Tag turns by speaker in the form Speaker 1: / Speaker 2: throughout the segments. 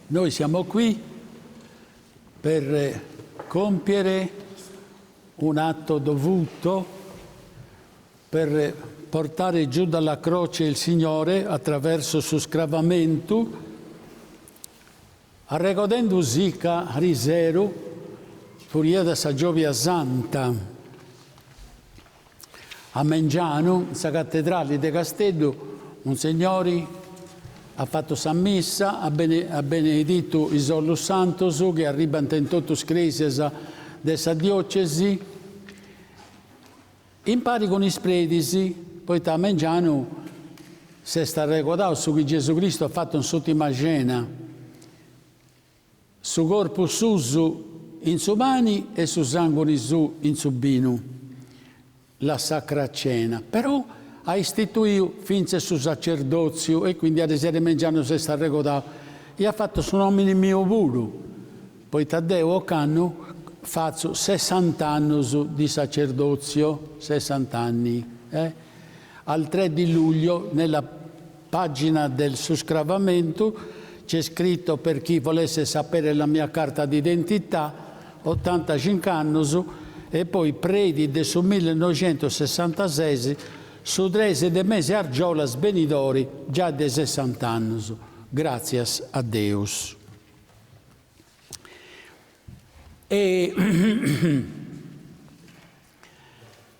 Speaker 1: Noi siamo qui per compiere un atto dovuto per portare giù dalla croce il Signore attraverso su scravamentu, arregodendusì ca ariseru furiat sa Giòbia Santa. A mengianu, in sa catedrali de Casteddu, Munsegnori at fatu sa missa, at beneditu is ollus santus chi arribant in totu is crèsias de sa diòcesi, Impari cun is predis, poita a mengianu s'est arregodau su chi Gesu Cristu at fatu in s'ùrtima cena, su corpus susu in su pani e su sànguni suu in su binu, la sacra cena, però at istituiu fintzas su sacerdòtziu e quindi ariseru a mengianu s'est arregodau e at fatu su nòmini miu puru, Poita deu ocannu fatzu sessant'annus di sacerdozio, sessant'anni, eh? Al tre di luglio nella pagina del su scravamentu c'è scritto per chi volesse sapere la mia carta d'identità, otantacinc'annus, e poi predi de su millinoixentussessantasesi, su tresi de mesi argiolas benidori, giai de sessant'annus, gratzias a Deus. E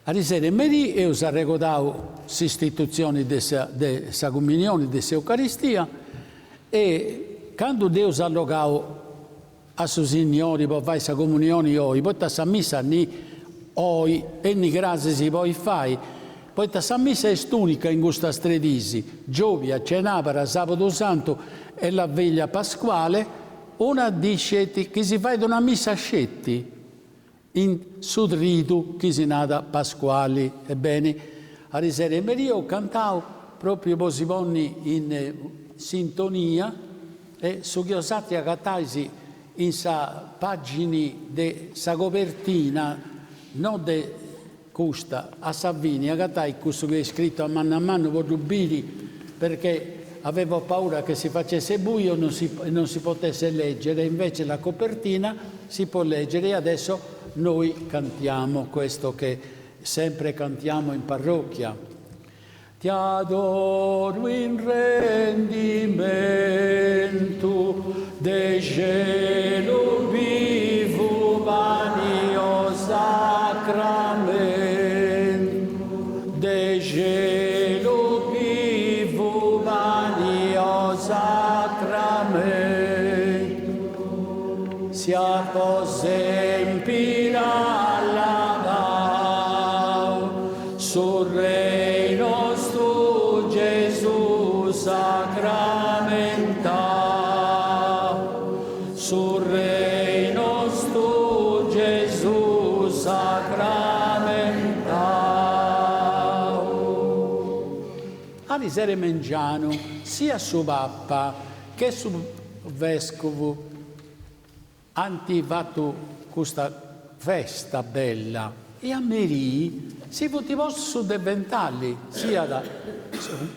Speaker 1: ariseru a merì eus arregodau s'istitutzioni de sa de sa comunioni de s'Eucaristia e candu dd'eus allogau a su Sinniori po fai sa comunioni oi, poita sa missa ni oi e ni crasi si podit fai, poita sa missa est unica in custas tres dis, giòbia, cenàbara, sàbudu santu e la veglia pasquale, una dì sceti chi si fait una missa sceti in su tridu chi si narat pasquali. Ebbeni, ariseru a merì eus cantau propriu po si ponni in sintonia e su chi 'osatri agatais in sa pagini de sa cobertina, no de Custa, a sa fini, agatais cussu chi est scritu a mannu a mannu po ddu biri, perché avevo paura che si facesse buio e non si non si potesse leggere, invece la copertina si può leggere e adesso noi cantiamo questo che sempre cantiamo in parrocchia. Ti adoru in rendimentu de xelu bivu pani o sacramentu de xelu bivu pani o sacramentu siat po sempiri alabau Su Rei nostu Gesù sacramentau, Su Rei nostu Gesù sacramentau. Ariseru a mengianu sia su Papa che su Vescovu Ant fatu custa festa bella e a merì si funt postus su deventali, siat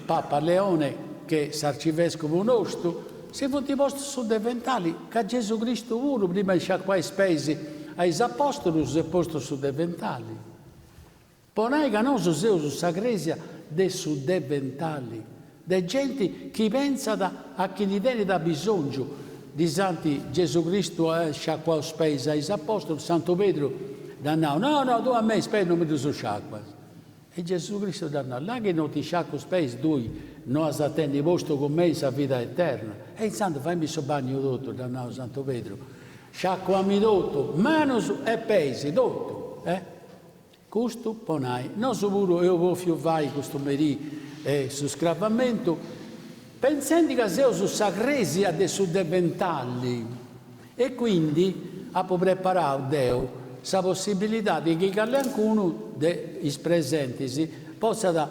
Speaker 1: Papa Leone che s'arcivescovu nostu, si funt postus su deventali, ca Gesu Cristu puru prima 'e sciacuai is peis a is apostolus s'est postu su deventali. Po nai ca nosu seus sa cresia de su deventali, de genti chi pentzat a chini tenit abisongiu, ddis ant Gesu Cristu at sciacuau is peis a is apostolus, Santu Pedru dd'at nau, no, no, tui a mei is peis non mi ddus sciacuas. E Gesu Cristu dd'at nau, là chi non ti sciacu is peis tui no as a tenni postu cun mei in sa vida eterna. E intzandus faimi su bagnu totu, dd'at nau Santu Pedru, sciacuami totu, manus e peis, totu, eh. Custu po nai, nosu puru eus bòfiu fai custu merì su scravamentu, pentzendi ca seus sa crèsia de su deventali e quindi apu preparau deu sa possibilidadi chi caliancunu de is presentis potzat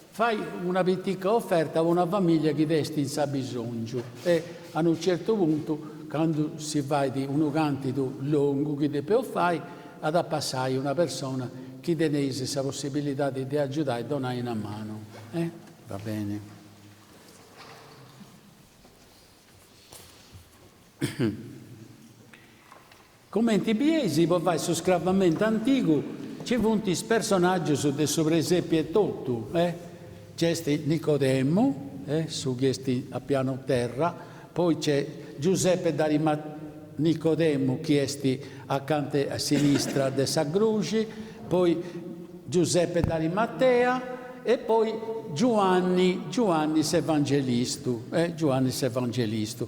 Speaker 1: fai una pitica oferta po una famìllia chi est in s'abisòngiu e a unu certu puntu candu si fait unu càntidu longu chi depeus fai at a passai una persona chi teneis sa possibilidadi de agiudai donai una manu. Eh? Va bene. Cumenti bieis, po fai su scravamentu antigu nci funt is personàgius de su presepi etotu, eh! Nc'est Nicodemu, eh, su chi est a pianu terra, poi c'est Giuseppe d'Arimatea, Nicodemu chi est acanta a sinistra de sa gruxi, poi Giuseppe d'Arimatea e poi Giuanni, Giuanni s'Evangelistu, eh, Giuanni s'Evangelistu.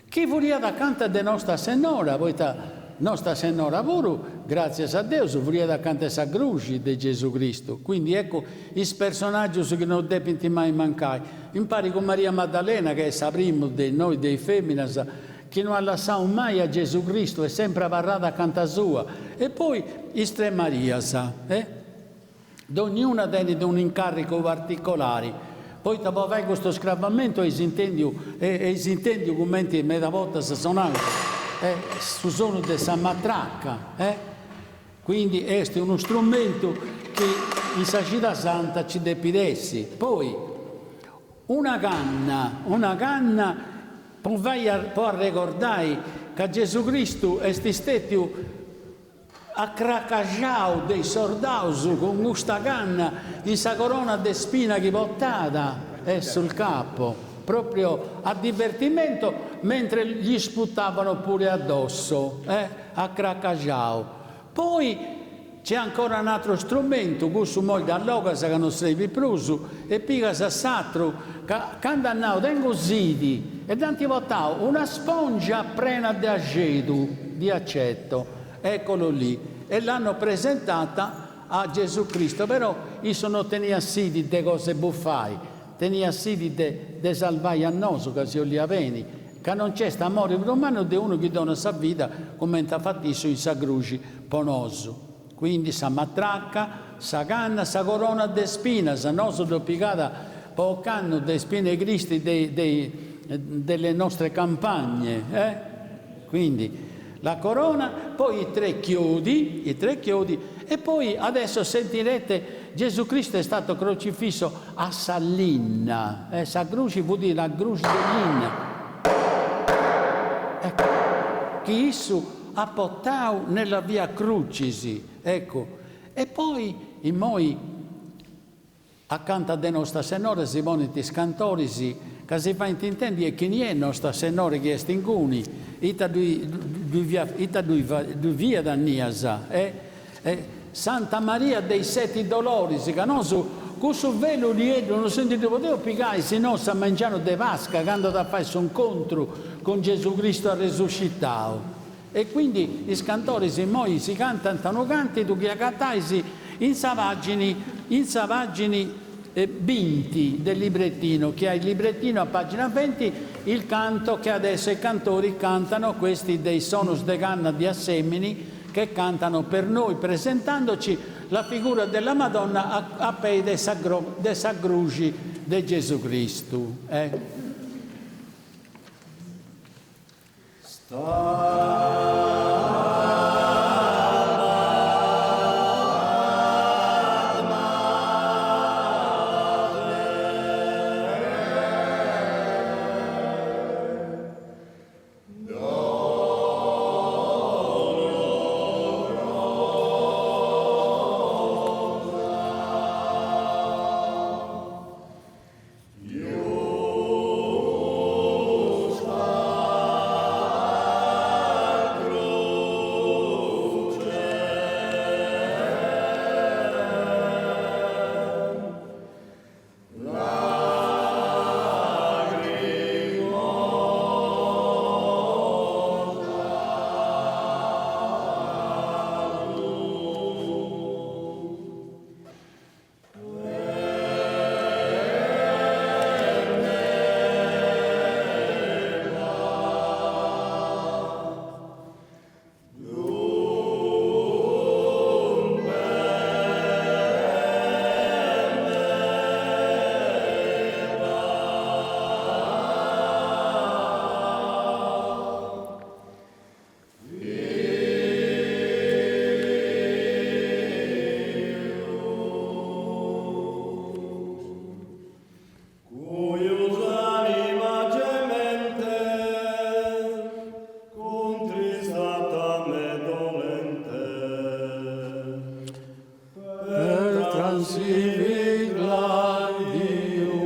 Speaker 1: Chi furiat acanta de Nosta Sennora, poita Nosta Sennora puru, gràtzias a Deus, furiat acanta 'e sa gruxi de Gesù Cristu. Quindi eccu is personàgius chi no depint mai mancai, impari cun Maria Maddalena, chi est sa primu de nois de is fèminas, chi no at lassau mai a Gesù Cristu, est sempri abarrada acanta sua, e poi is tres Marias, eh. Dogniuna tenit un'incàrrigu particolari, poita po fai custu scravamentu eis intèndiu eis intèndiu cumenti meda bortas sonant su sonu de sa matraca, eh! Quindi est unu strumentu chi in sa Cida Santa ci depit essi. Poi una canna, una canna po fai po arregordai ca Gesù Cristu est istètiu Acracaxau de is sordaus cun custa canna in sa corona de spina chi portàt e sul capo, proprio a divertimento mentre gli sputavano pure addosso, eh, acracaxau. Poi c'è ancora un'atru strumentu, cussu moi dd'allogas ca non srebit prus e pigas s'atru ca candu at nau tengu sidi e dd'ant portau una spongia prena de axedu, di aceto. Eccolo lì, e l'hanno presentata a Gesù Cristo, però issu no teniat sidi de cosa 'e bufai, teniat sidi de de salvai a nosu ca si 'oliat beni, ca no nc'est amori prus mannu de unu chi donat sa vida cumenti at fatu issu in sa gruxi po nosu. Quindi sa matraca, sa canna, sa corona de spinas, nosu dd'eus pigada po ocannu de spina 'e Cristi de de delle nostre campagne, eh! Quindi la corona, poi i tre chiodi, i tre chiodi, e poi adesso sentirete Gesù Cristo è stato crocifisso a sa linna, eh, sa gruxi fut una gruxi de linna, ecco, chi issu at portau nella via crucis, ecco, e poi immoi Acanta de Nosta Sennora si ponint is cantoris ca si faint intendi e chini est Nosta Sennora chi est inguni, ita ddui fiat ita ddui fiat innias e e Santa Maria de is seti doloris ca nosu cussu velu nieddu non si ndi ddu podeus pigai si no sa mengianu de Pasca candu at a fai s'incontru cun Gesù Cristu arresuscitau e quindi is cantoris immoi si cantant unu cantidu chi agatais in sa pagini in sa pagini binti del librettino, chi ha il librettino a pagina 20 il canto che adesso i cantori cantano questi dei Sonus de Canna di Assemini che cantano per noi presentandoci la figura della Madonna a a pei de sa de sa gruxi de Gesù Cristu eh. si fit ladiu.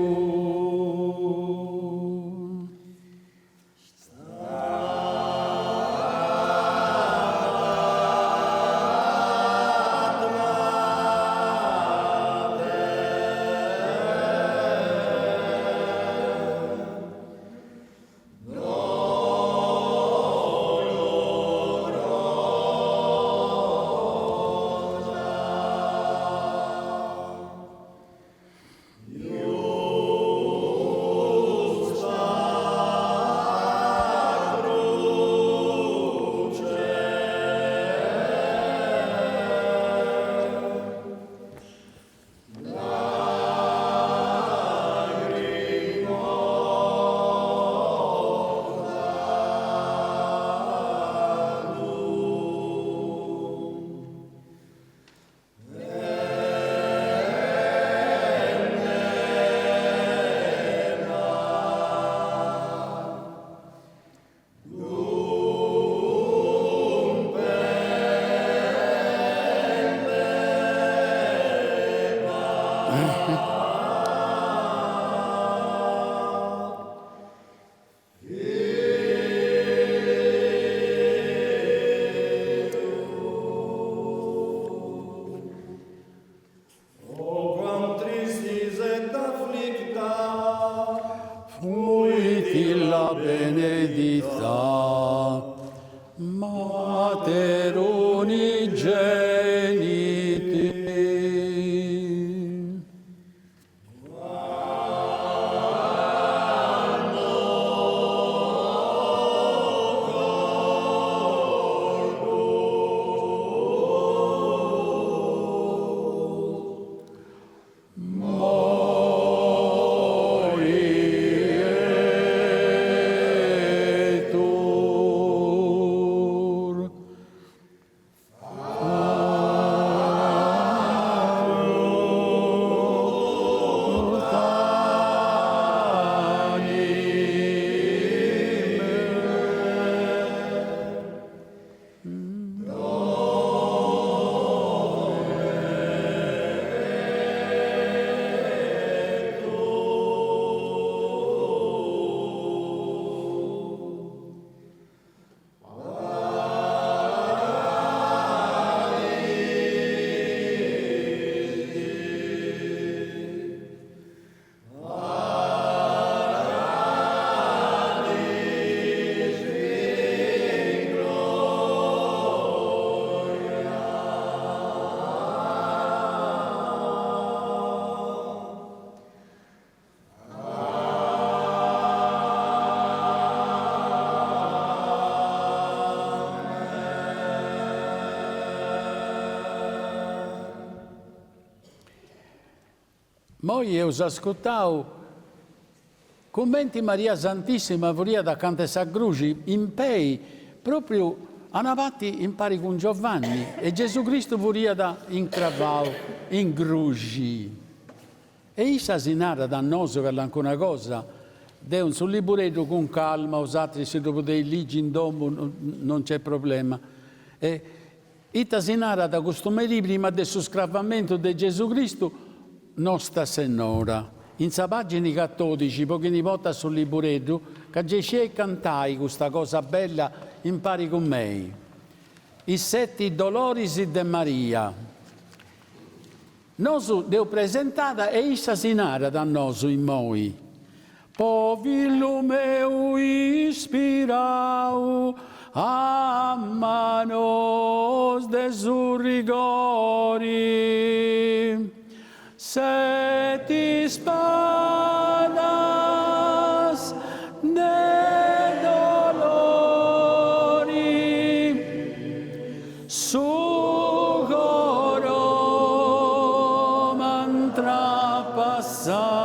Speaker 2: O quam tristis et afflicta.
Speaker 1: Fuit illa benedicta Mater unigeniti. Moritur. Moi eus ascurtau cumenti Maria Santissima furiat acanta 'e sa gruxi in pei, propriu a una parti impari cun Giovanni e Gesù Cristu furiat incravau in gruxi. E issa si narat a nosu calancuna cosa, deu in su libureddu cun calma, 'osatri si ddu podeis ligi in domu, non nc'est problema. E ita si narat custu merì prima de su scravamentu de Gesù Cristu Nosta Sennora. In sa pagina catodixi, po chini portat su libureddu, ca gei scieis cantai custa cosa bella impari cun mei. Is seti doloris de Maria. Nosu dd'eus presentada e issa si narat a nosu immoi, Po fillu meu ispirau a manos de su rigori, Seti ispadas de dolori su coro m'ant trapassau.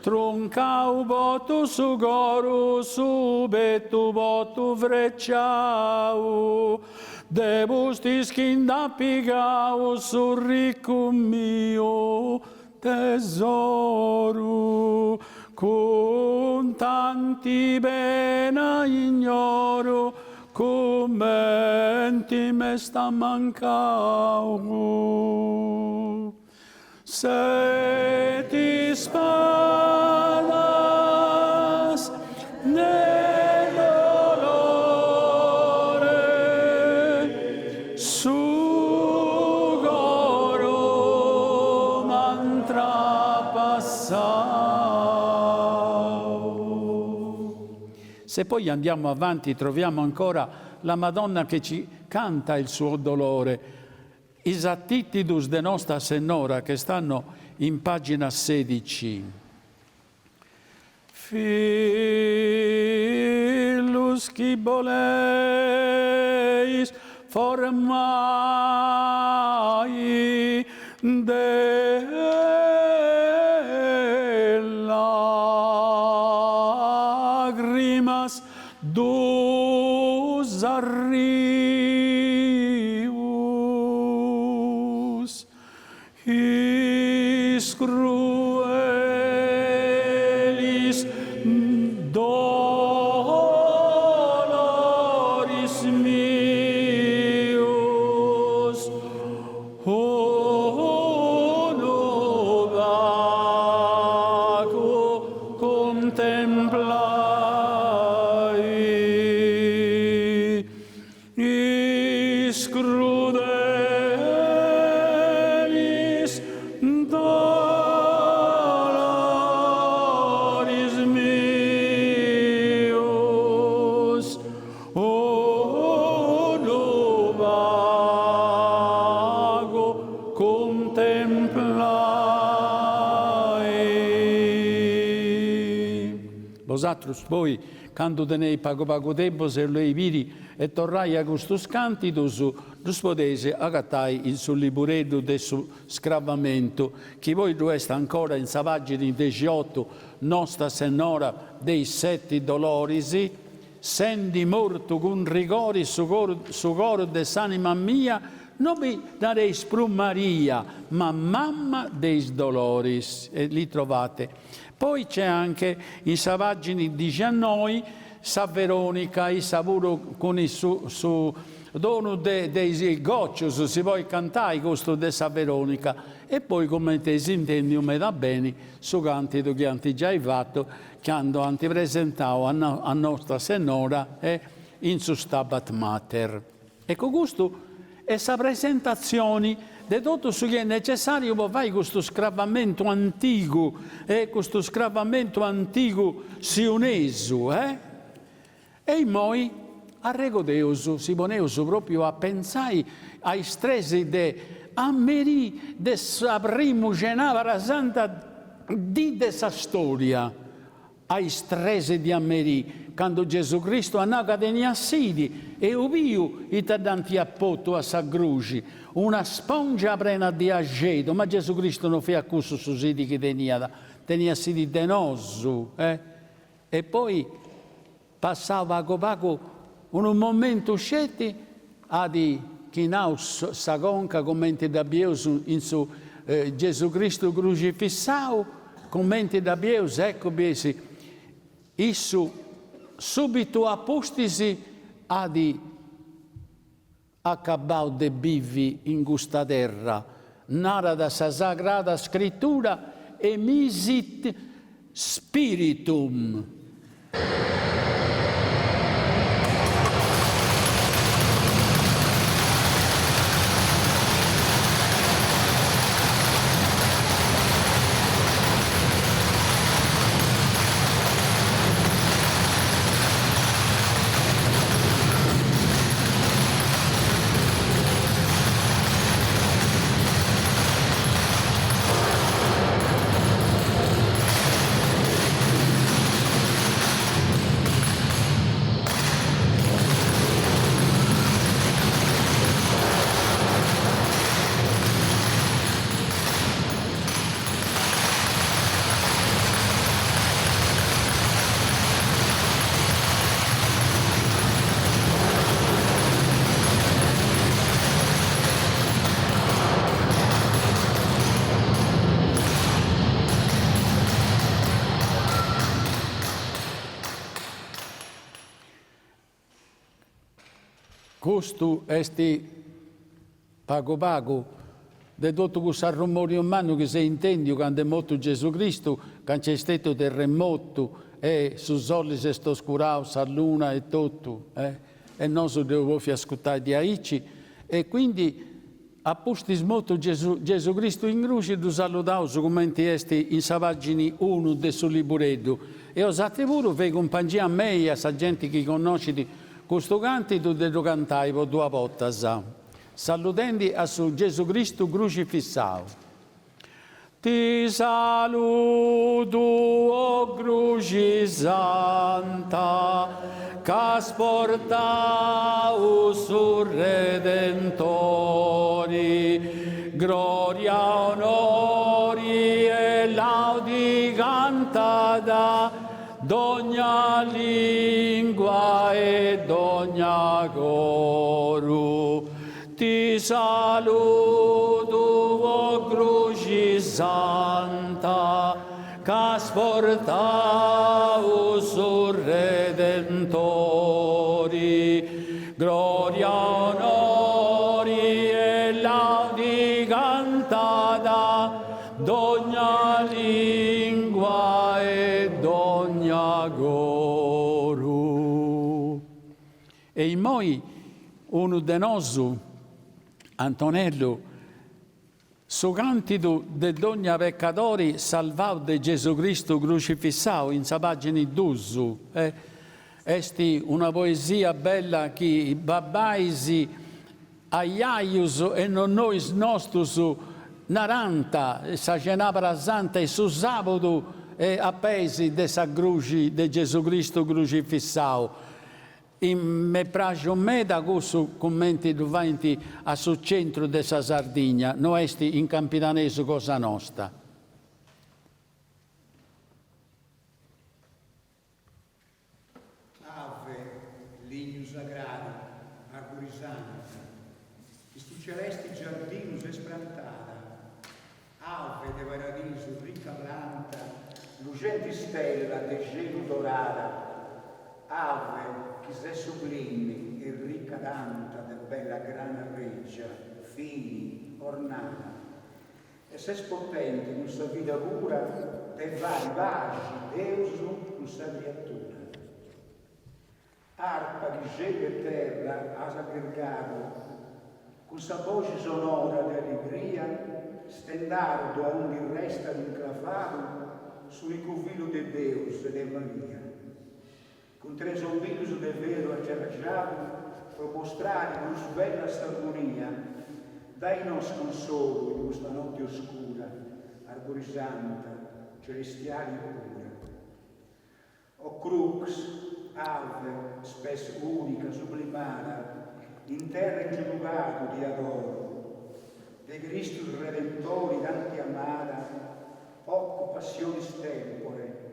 Speaker 1: Truncau portu su coru su petu portu freciau. De pustis chi nd'at pigau su riccu miu tesoru, cun tanti pena ignoru. Cumenti m'est ammancau Seti spadas de dolore Su coru m'ant trapassau. Se poi andiamo avanti troviamo ancora la Madonna che ci canta il suo dolore, is atìtidus de Nosta Sennora che stanno in pagina sedici. Fillus chi boleis formai de lagrimas dus arrius Is cruelis doloris mius unu pagu cuntemplai. Is crudelis doloris mius unu pagu cuntemplai. Bosatrus poi Candu teneis pagu pagu tempus e 'oleis biri e torrai a custus cantidus, ddus podeis agatai in su libureddu de su Scravamentu, chi poi ddu est ancora in sa pagina dexiotu, Nosta Sennora de is Seti Doloris, sendi mortu cun rigori su coru de s'anima mia, no mi nareis prus Maria, ma Mamma de is Doloris. E li trovate. Poi c'è anche in sa pagina dixiannoi sa Veronica, issa puru cun su su donu de de is gocius, si podit cantai custu de sa Veronica e poi cumenti eis intendiu meda beni su cantidu chi ant giai fatu candu ant presentau a a Nostra Sennora in su Stabat Mater. Eccu custu est sa presentatzioni de totu su chi est necessàriu po fai custu scravamentu antigu, eh, custu scravamentu antigu siunesu, eh. E immoi arregodeus, si poneus propriu a pentzai a is tres de a merì de sa primu cenabara santa dì de sa storia, A is tres di a merì, candu Gesù Cristu at nau ca teniat sidi, eus biu ita dd'ant postu a sa gruxi, una spongia prena di axedu, ma Gesù Cristu no fiat cussu su sidi chi teniat, teniat sidi de nosu, eh! E poi, passau pagu pagu unu momentu sceti, at chinau sa conca cumenti dda bieus in su Gesù Cristu crucifissau, cumenti dda bieus, eccu bieis, issu subitu a pustis at acabau de bivi in custa terra, narat sa Sagrada Scritura, emisit spiritum. Custu est pagu pagu de totu cussu arrumoriu mannu chi s'est intendiu candu est mortu Gesu Cristu, ca nc'est stetiu terremotu e su soli s'est oscurau, sa luna e totu, e nosu dd'eus pòfiu ascutai diaici, e quindi A pustis mortu Gesu Gesu Cristu in gruxi ddu saludaus cumenti est in sa pagini unu de su libureddu e 'osatri puru fei cumpangia a mei e a sa genti chi connoscit custu cantidu de ddu cantai po duas bortas saludendi a su Gesu Cristu gruxifissau. Ti saludu o Gruxi Santa Ch'as portau su Redentori Gloria, onori e laudi cantada Dogna lingua e dogna coru Ti saludu o Gruxi Santa Ch'as portau su Redentori Gloria, onori e laudi cantada Dogna lingua e dogna coru. E immoi unu de nosu, Antonellu, su cantidu de dogna peccadori salvau de Gesu Cristu crucifissau in sa pagini dus, est una poesia bella chi babbais, ajajus e nonnois nostus narant sa cenabara santa e su sabudu a peis de sa gruxi de Gesu Cristu crucifissau. M'est praxiu meda cussu cumenti ddu faint a su centru de sa Sardigna, no est in campidanesu cosa nosta.
Speaker 3: Ave, lignu sagradu, arburi santa, in su celesti giardinu ses prantada, ave de paradisu ricca planta, luxenti stella de xelu dorada, ave chi ses sublimi e ricca tanta de bella grana regia, fini, ornada. E ses potenti cun sa vida pura de fai paxi Deus cun sa criatura. Arpa chi xelu e terra as allirgadu cun sa boxi sonora de alligria, stendardu aundi restat incravadu s'unicu fillu de Deus e de Maria. Cun tres obilus de ferru aciarxadu pro mostrare prus bella s'armonia, dai-nos consolu in custa notte oscura, arburi santa, celestiali e pura. O crux, ave, spes unica, sublimada, in terra ingenugadu ti adoro, de Cristus Redentori tanti amada, hoc passionis tempore,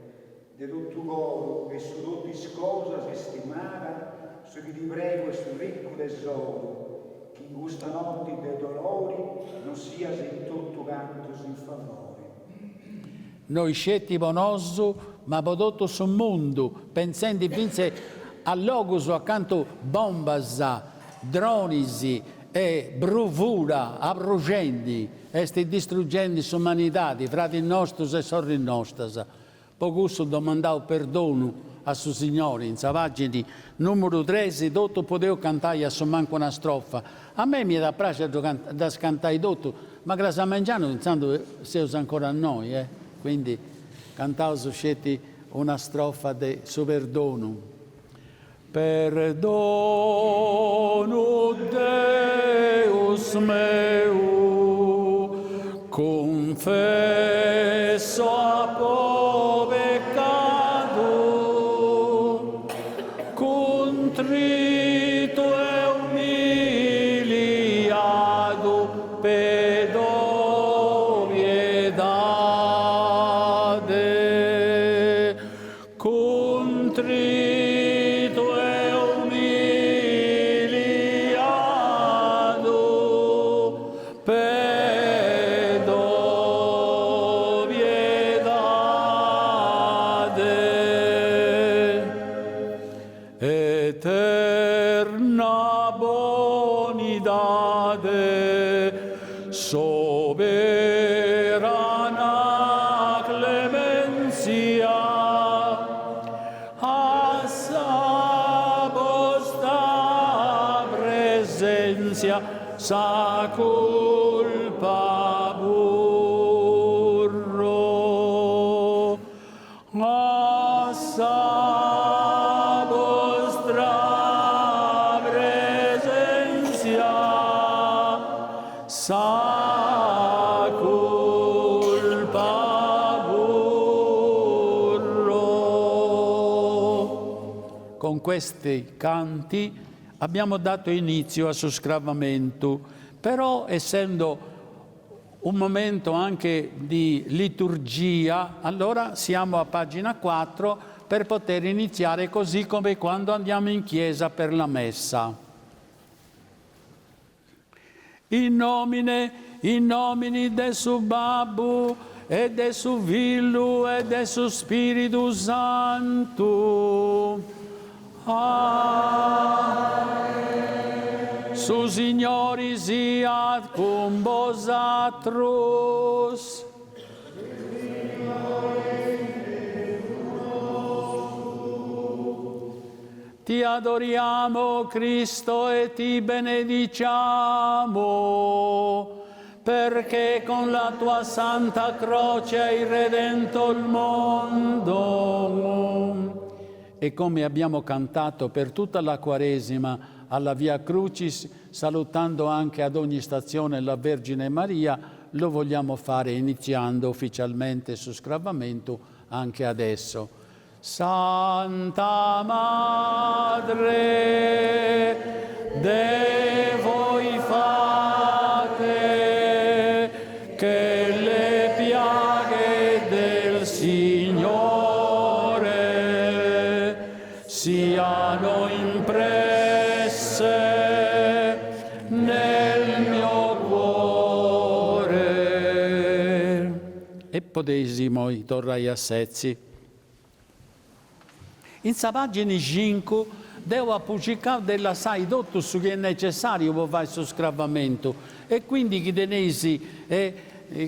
Speaker 3: De totu coru e su totu is cosas istimada, su chi ti pregu est riccu tesoru, chi in custa notti de dolori nos sias in totu cantus in favori.
Speaker 1: No isceti po nosu, ma po totu su mundu, pentzendi fintzes a logus acantu bombas, dronis e bruvura abruxendi est distrugendi s'umanidadi, fradis nostus e sorris nostas. Po cussu domandaus perdonu a su Signori, in sa pagini numuru tresi totu podeus cantai a su mancu una strofa, a mei m'iat a praxi a ddas cantai totu, ma cras a mengianu intzandus seus ancora innoi, eh, quindi cantaus sceti una strofa de su perdonu. Perdonu Deus meu, cunfesso apo peccadu, cuntritu e umiliadu pedo piedade. Cuntritu e umiliadu pedo piedade. Eterna bonidade. bontade, soberana clementzia, a sa bosta presentzia sa culpa purro. A sa bostra presentzia sa culpa purro. Con questi canti abbiamo dato inizio a su scravamentu, però essendo un momento anche di liturgia, allora siamo a pagina 4 per poter iniziare così come quando andiamo in chiesa per la messa. In nomine, in nomini de su Babbu e de su Fillu e de su Spiritu Santu. Amen. Su Signori siat cun bosatrus. Ti adoriamo, Cristo, e ti benediciamo, perché con la tua santa croce hai redento il mondo. E come abbiamo cantato per tutta la Quaresima alla Via Crucis, salutando anche ad ogni stazione la Vergine Maria, lo vogliamo fare iniziando ufficialmente su Scravamentu anche adesso. Santa Madre de voi fate che le piaghe del Signore siano impresse nel mio cuore. E podeis imoi torrai a setzi. In sa pagina cincu deu apu circau de lassai totu su chi est necessariu po fai su scravamentu e quindi chi teneis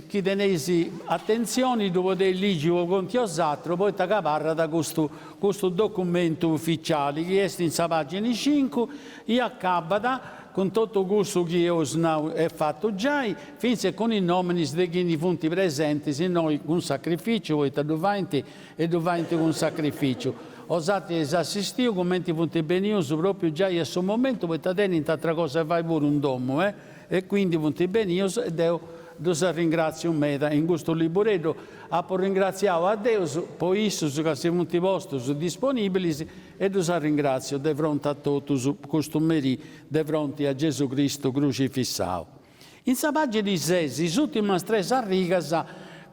Speaker 1: chi teneis atentzioni ddu podeis ligi po conti 'osatrus poita ca abarrat custu custu documentu uficiali chi est in sa pagina cincu i acabat Cun totu cussu chi eus nau e fatu giai, fintzas cun is nòminis de chini funt presentis innoi cun sacrificiu, poita ddu faint e ddu faint cun sacrificiu. 'Osatri eis assistiu cumenti funt benius pròpriu giai a su momentu, poita tenint atra cosa 'e fai puru in domu, eh, e quindi funt benius e deu ddus arringratziu meda. In custu libureddu apu ringratziau a Deus po issus ca si funt postus disponibilis E ddus arringratziu de fronti a totus custu merì de fronti a Gesù Cristu crucifissau. In sa pagina ses, is ùrtimas tres arrigas,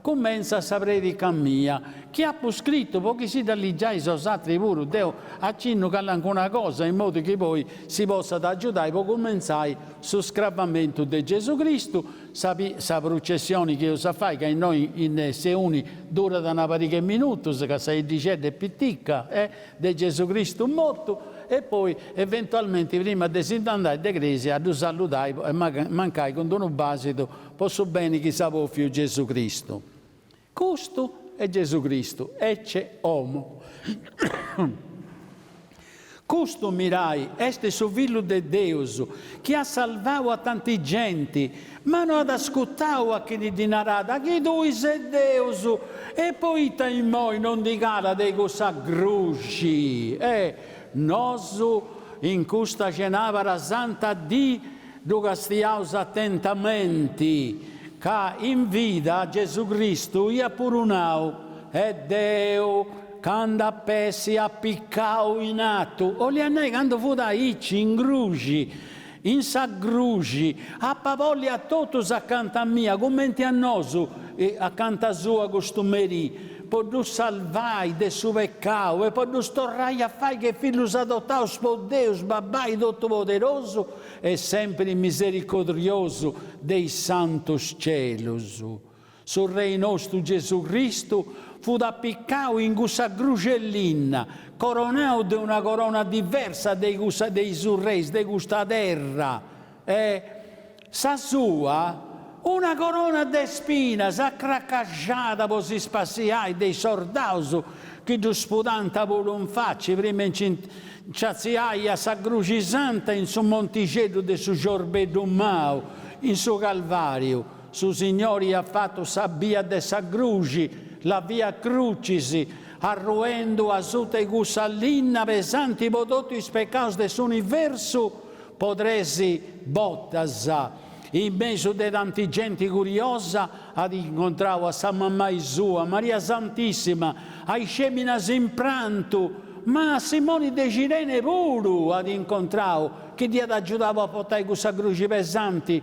Speaker 1: cumentzat sa predica mia, chi apu scritu po chi si dda ligiais 'osatri puru, deu acinnu calancuna cosa in modu chi poi si possat agiudai po cumentzai su scravamentu de Gesù Cristu, sa sa prucessioni chi eus a fai, ca innoi in Seuni durat una pariga 'e minutus, ca sa 'iddixedda est pitica, e de Gesù Cristu mortu, e poi eventualmenti prima de si nd'andai de cresia a ddu saludai e mancai cun d'unu basidu po su beni chi s'at bofiu Gesù Cristu. Custu est Gesù Cristu, ecce homo. Custu, mirai, est su Fillu de Deus, chi at salvau a tanti genti, ma no at ascutau a chini ddi naràt, Chi tui ses Deus, e poita immoi non ndi calas de cussa gruxi? E nosu, in custa cenàbara santa dì, Ddu castiaus atentamenti, ca in vida Gesù Cristu iat puru nau, E deu, candu ap'essi apicau in atu, 'oliat nai candu fut aici, in gruxi, in sa gruxi, ap'a bolli a totus acanta mia, cumenti a nosu acanta sua custu merì, po ddus salvai de su pecau e po ddus torrai a fai che fillus adotaus po Deus Babbai totu poderosu e sempri misericordiosu de is santus celus. Su Rei nostu Gesù Cristu fut apicau in cussa gruxi 'e linna, coronau de una corona diversa de cussa de is urreis de custa terra. E sa sua, una corona de spinas acracaxada po si spassiai de is sordaus chi ddu spudànt puru in faci prima 'e nci nci atziai a sa Gruxi Santa in su montixeddu de su Ciorbeddu Mau, in su Calvàriu. Su Signori iat fatu sa bia de sa gruxi, la via crucis, arruendu asuta 'e cussa linna pesanti po totu is pecaus de s'universu po tresi botas. In mesu de tanti genti curiosa at incontrau a sa mamai sua, Maria Santissima, a is feminas in prantu, ma a Simoni de Cirene puru at incontrau, chi dd'iat agiudau a portai cussa gruxi pesanti.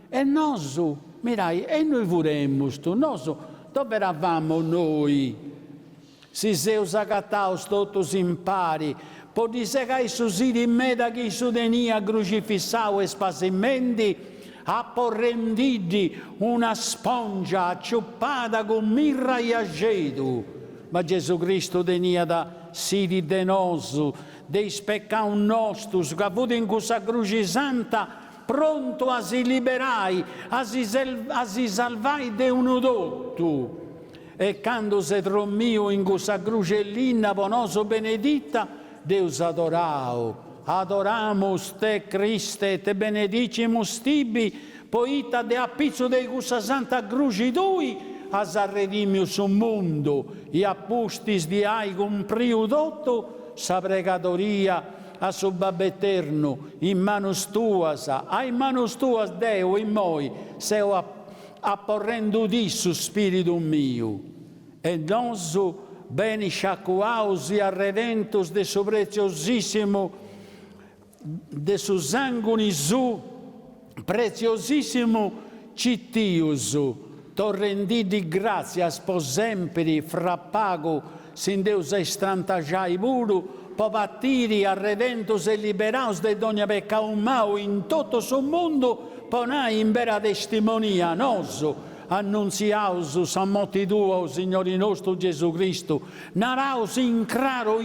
Speaker 1: E nosu, mirai, e innui furemus, nosu, dove eravamo noi? Si seus agataus totus impari po ddi segai su sidi meda chi issu teniat gruxifissau e spasimendi, aporrendiddi una spongia aciupada cun mirra i axedu. Ma Gesù Cristu teniat sidi de nosu, de is pecaus nostus, ca fut in cussa gruxi santa prontu a si liberai, a si salvai de unu totu. E candu s'est dromiu in cussa gruxi 'e linna po nosu benedita, dd'eus adorau. Adoramus te, Criste, et benedicimus tibi, poita de apitzu de cussa santa gruxi tui as arredimiu su mundu, i a pustis di ai cumpriu totu sa pregadoria a su Babbu Eternu, in manus tuas, a is manus tuas deu immoi seu aporrendudì su spiridu miu. E nosu, beni sciacuaus i arredentus de su pretziosissimu de su sanguni suu pretziosissimu citius, torrendiddi gratzias po sempiri fra pagu si nd'eus a istrantaxai puru po patiri arredentus e liberaus de dogna pecau mau in totu su mundu po nai in bera testimonia nosu annuntziaus sa moti tua o Signori nostu Gesù Cristu naraus in craru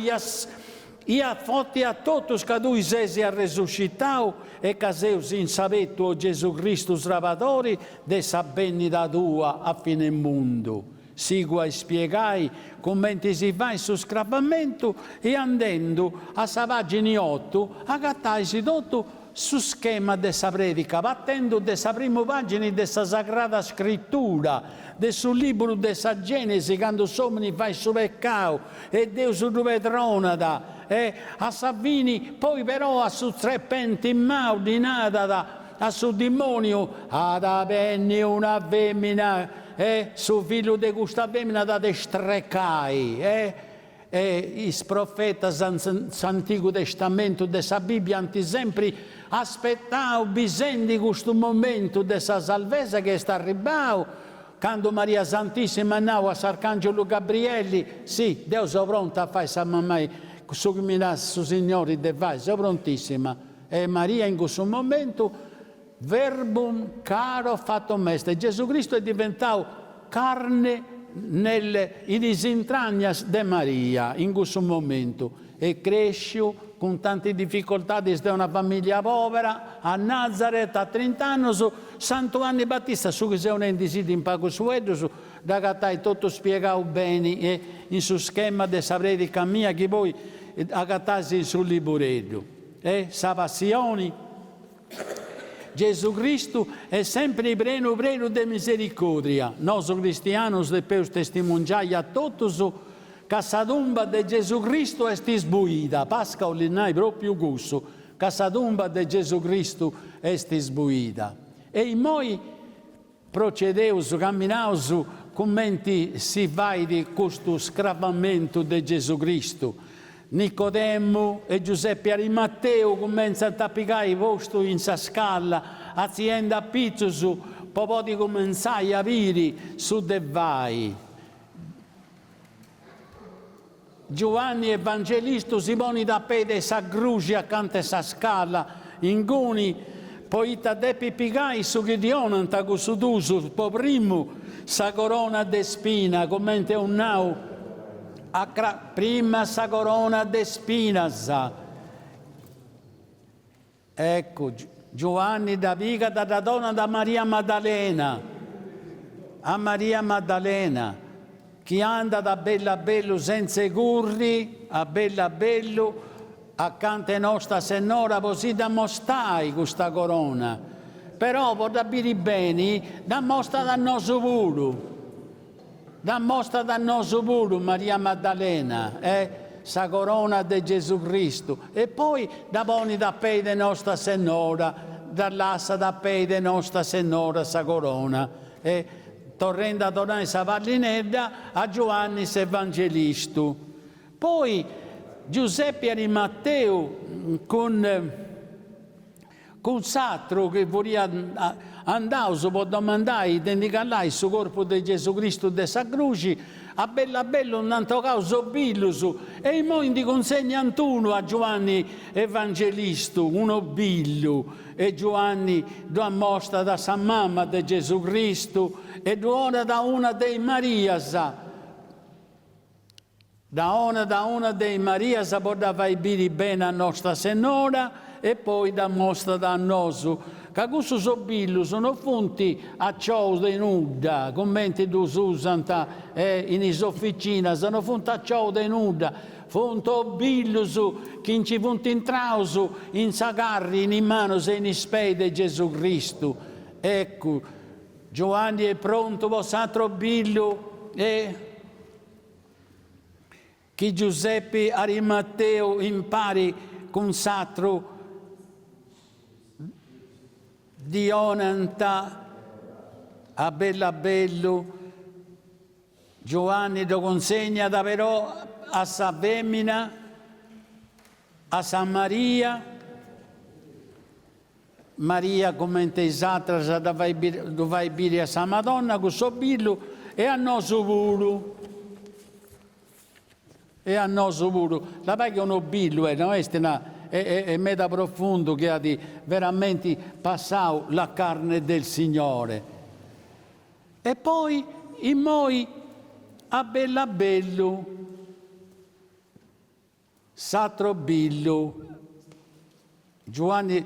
Speaker 1: i a forti a totus ca tui sesi arresuscitau e ca seus in s'abetu o Gesù Cristu Srabadori de sa bennida tua a fine mundu. Sigu a ispiegai cumenti si fait su scravamentu e andendu a sa pagini otu agatais totu su schema de sa predica partendu de sa primu pagini de sa Sagrada Scritura, de su liburu de sa Genesi candu s'omini fait su pecau e Deus ddu pedronat e a sa fini poi però a su tzrepenti mau ddi narat a su dimoniu at a benni una femina e su fillu de custa femina t'at a strecai e E is profetas in s'Antigu Testamentu de sa Bibbia ant sempri aspetau bisendi custu momentu de sa salvesa chi est arribbau candu Maria Santissima at nau a s'Arcangiulu Gabrielli, Si, deu seu pronta a fai sa mamai su chi mi nat su Signori de fai, seu prontissima. E Maria in cussu momentu Verbum caro fattum est, Gesù Cristu est diventau carne nelle in is intragnas de Maria in cussu momentu, est cresciu cun tanti dificoltadis de una familia pobera a Nazaret a trint'annus, Santu 'Anni Battista, su chi seu nendi-si-ddu in pagus fueddus, dd'agatais totu spiegau beni in su schema de sa predica mia chi poi agatais in su libureddu. E sa passioni Gesù Cristu est sempri prenu prenu de misericòdria. Nosu cristianus depeus testimongiai a totus ca sa tumba de Gesù Cristu est isbuida. Pasca 'olit nai pròpiu cussu, ca sa tumba de Gesù Cristu est isbuida. E immoi procedeus, caminaus cumenti si fait custu scravamentu de Gesù Cristu. Nicodemu e Giuseppe Arimateu cumentzant a pigai postu in sa scalla, atziendi a pitzus po podi cumentzai a biri su de fai. Giuanni Evangelistu si ponit a pei de sa gruxi acanta 'e sa scala, inguni, poita depit pigai su chi ddi 'onant cussu duus po primu, sa corona de spina, cumenti eus nau a prima sa corona de spinas. Eccu. Giuanni dda pigat dda donat a Maria Maddalena, a Maria Maddalena, chi andat a bellu a bellu sentz'e curri, a bellu a bellu, acanta 'e Nosta Sennora po si dda mostai custa corona, però po dda biri beni dda mostat a nosu puru, dda mostat a nosu puru Maria Maddalena, eh, sa corona de Gesù Cristu, e poi dda ponit a pei de Nosta Sennora, dda lassat a pei de Nosta Sennora sa corona, e torrendi a donai sa pallinedda a Giuanni s'Evangelistu. Poi Giuseppe Arimateu cun cun s'atru chi furiant andaus po domandai de ndi calai su corpus de Gesù Cristu de sa gruxi, a bellu a bellu nd'ant 'ogau is obillus e immoi ndi cunsegnant unu a Giuanni Evangelistu, un'obillu, e Giuanni ddu ammostat a sa mama de Gesù Cristu e ddu 'onat a una de is Marias. Dda 'onat a una de is Marias po dda fai biri beni a Nosta Sennora e poi dd'ammostat a nosu, ca cussus obillus no funt acious de nudda, cumenti ddus usant in is oficinas, no funt acious de nudda, funt obillus chi nci funt intraus in sa carri, in is manus e in is peis de Gesù Cristu. Eccu, Giuanni est prontu po s'atru obillu e. Chi Giusepi Arimateu impari cun s'atru ddi 'onant a bellu a bellu, Giuanni ddu cunsegnat però a sa femina, a sa Maria, Maria comente is atras ddu fait biri a sa Madonna cun s'obillu e a nosu puru, e a nosu puru, labai chi un'obillu est, no est una, est meda profundu chi at veramenti passau la carne del Signore. E poi immoi a bellu a bellu S'atru obillu. Giuanni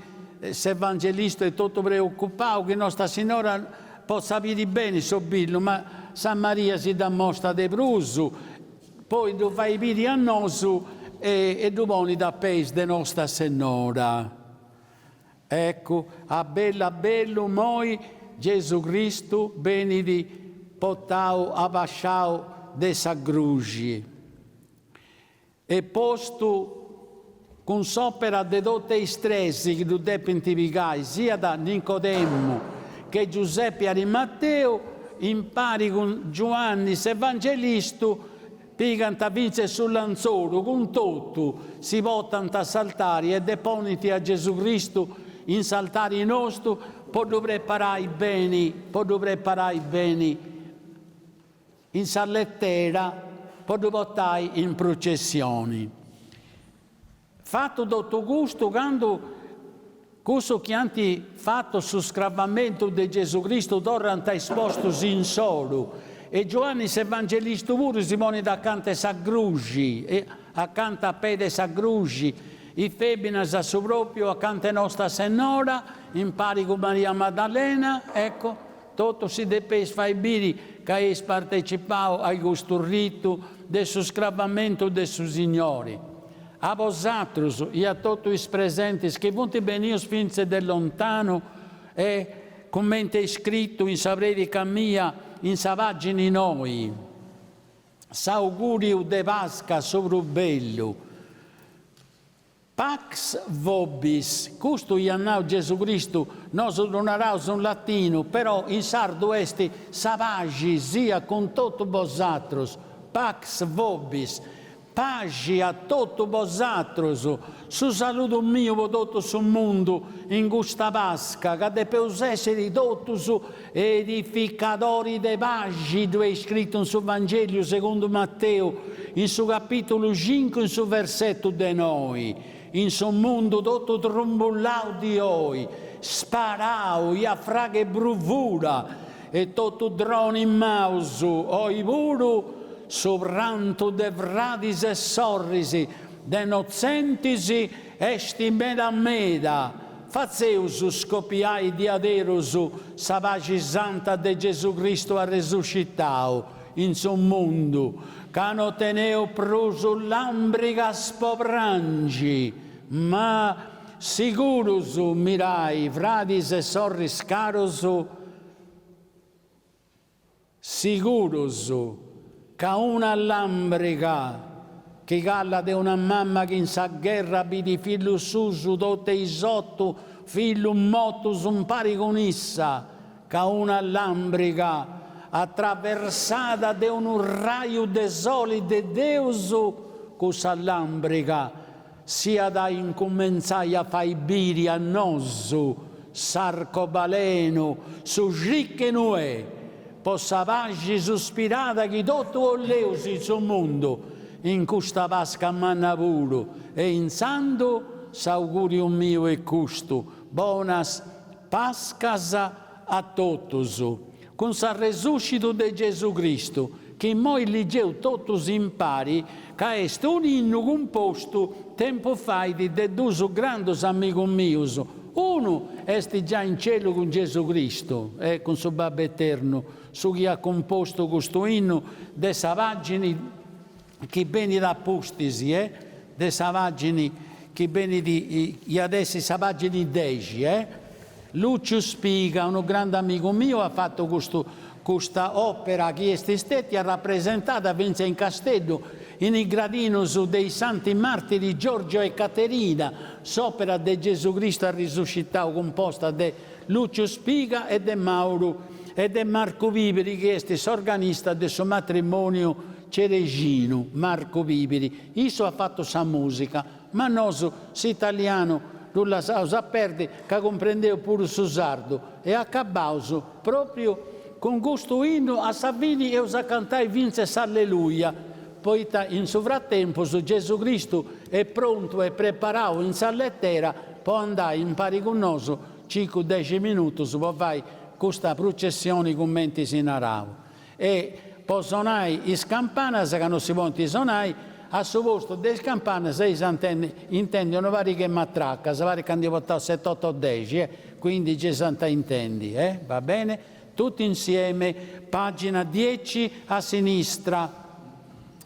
Speaker 1: s'Evangelistu est totu preocupau chi Nosta Sinnora potzat biri beni s'obillu, ma sa Maria si dd'ammostat de prus, poi ddu fait biri a nosu e ddu ponit a peis de Nosta Sennora. Eccu, a bellu a bellu immoi Gesu Cristu benit potau abasciau de sa gruxi. E postu cun s'òpera de totu is tres chi ddu depint pigai, siat Nicodemu che Giuseppe Arimateu, impari cun Giuanni s'Evangelistu, pigant fintzes su lantzoru cun totu, si portant a s'altari e deponint a Gesù Cristu in s'altari nostu po ddu preparai beni, po ddu preparai beni. In sa letera po ddu portai in prucessioni. Fatu totu custu candu cussus chi ant fatu su scravamentu de Gesù Cristu torrant a is postus insoru e Giuanni s'Evangelistu puru si ponit acanta 'e sa gruxi, acanta a pei de sa gruxi, is feminas a su propriu acanta 'e Nosta Sennora, impari cun Maria Maddalena, ecco, Totus si depeis fai biri ca eis partecipau a custu ritu de su scravamentu de su Signori. A bosatrus i a totu is presentis chi funt benius fintzes de lontanu e, cumenti est scritu in sa predica mia in sa pagina noi, s'auguriu de Pasca su prus bellu. Pax vobis, custu iat nau Gesù Cristu, nosu ddu naraus in latinu, però in sardu est sa paxi siat cun totu bosatrus, pax vobis, paxi a totu bosatrus, su saludu miu po totu su mundu in custa Pasca, ca depeus essiri totus edificadori de paxi, ddu est scritu in su Vangeliu segundu Mateu, in su capitulu cincu in su versetu de noi, in su mundu totu trumbullau di oi, sparau i a fragu 'e bruvura e totu droni maus, oi puru su prantu de fradis e sorris de notzentis est meda meda. Fatzeus scopiai diaderus sa paxi santa de Gesù Cristu arresuscitau in su mundu, ca no teneus prus lambrigas po prangi, ma sigurus, mirai, fradis e sorris carus, Sigurus ca una lambriga chi callat de una mamma chi in sa gherra bit fillus suus totu e is otu fillus motus umpari cun issa, ca una lambriga atraversada de unu raju de soli de Deus, cussa lambriga S'iat a incumentzai a fai biri a nosu s'arcobalenu, su xricchenu e, po sa paxi suspirada chi totu 'olleus in su mundu, in custa Pasca Manna puru, e intzandu s'auguriu miu est custu, bonas Pascas a totus, cun s'arresuscitu de Gesù Cristu, chi immoi ligeus totus impari, ca est un'innu cumpostu tempus fait de dus grandus amigus mius, unu est giai in celu cun Gesù Cristu e cun su Babbu Eternu, su chi at cumpostu custu innu de sa pagini chi benit a pustis e de sa pagini chi benit iat essi sa pagini dexi e Luciu Spiga, unu grandu amigu miu at fatu custu custa opera chi est stetia rapresentada fintzas in Casteddu in is gradinus de is Santi Martiri Giorgio e Caterina, s'opera de Gesù Cristu arrisuscitau cumposta de Luciu Spiga e de Mauru e de Marcu Pibiri chi est s'organista de su matrimoniu Cereginu, Marcu Pibiri, issu at fatu sa musica, ma nosu s'italianu ddu lassaus a perdi ca cumprendeus puru su sardu e acabaus propriu cun custu innu a sa fini eus a cantai fintzas s'Alleluia poita in su fratempus Gesù Cristu est prontu e preparau in sa letera po andai impari cun nosu cincu dexi minutus po fai custa prucessioni cumenti si narau e po sonai is campanas ca no si podint sonai a su postu de is campanas eis a intendi unu parigu 'e matracas parit ca ndi portaus set'otu o dexi e quindi gei s'ant a intendi eh va bene tutti insieme pagina dieci a sinistra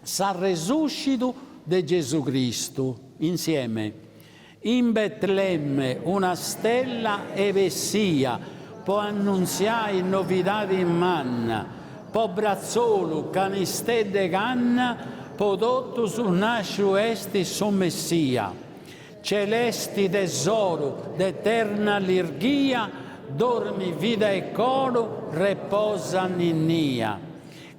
Speaker 1: s'arresuscidu de Gesù Cristu insieme In Betlemme una stella est bessia po annuntziai novidadi manna, po bratzolu canistedd'e canna po totus nasciu est su Messia. Celesti tesoru d'eterna allirghia, dormi vida 'e coru, reposa ninnia.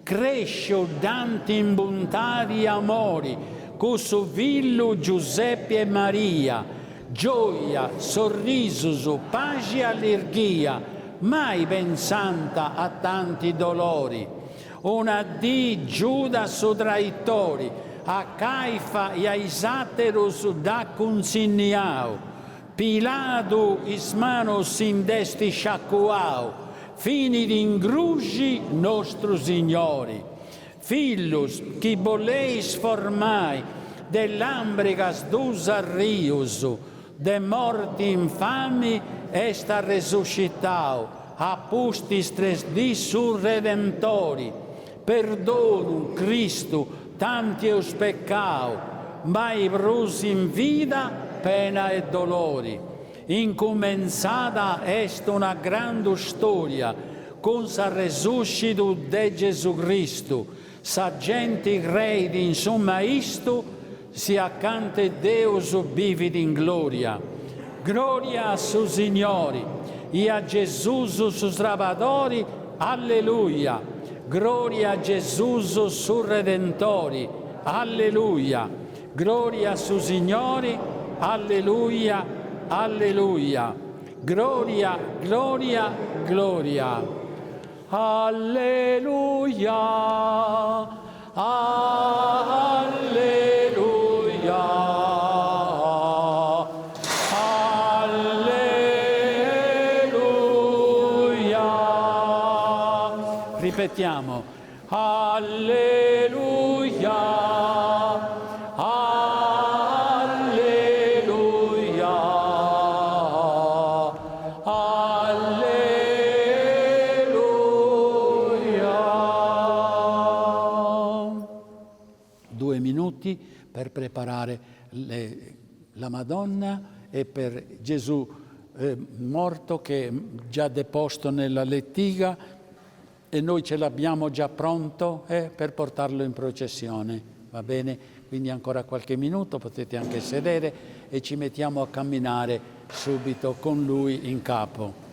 Speaker 1: Cresciu dd'ant in buntadi e amori, cussu fillu Giusepi e Maria, gioia, sorrisus, paxi e allirghia, mai pensant a tanti dolori. Una dì Giuda su traitori, a Caifa i a is aterus dd'at cunsinniau, Piladu is manus si nd'est sciacuau, finit in gruxi nostru Signori. Fillus chi boleis formai de lambrigas dus arrius, de morti infami est arresuscitau, a pustis tres dis su Redentori. Perdonu, Cristu, tanti eus peccau, mai prus in vida pena e dolori. Incumentzada est una grandu storia cun s'arresuscitu de Gesù Cristu, sa genti creit in su Maistu, si acant'e Deus bivit in gloria. Gloria a su Signori i a Gesùs su Srabadori, Alleluia! Gloria a Gesùs su Redentori, Alleluia! Gloria a su Signori, Alleluia! Alleluia! Gloria, gloria, gloria. Alleluia! Alleluia! Alleluia! Ripetiamo. Alleluia! Alleluia! minuti per preparare le, la Madonna e per Gesù eh, morto che è già deposto nella lettiga e noi ce l'abbiamo già pronto eh, per portarlo in processione, va bene? Quindi ancora qualche minuto, potete anche sedere e ci mettiamo a camminare subito con lui in capo.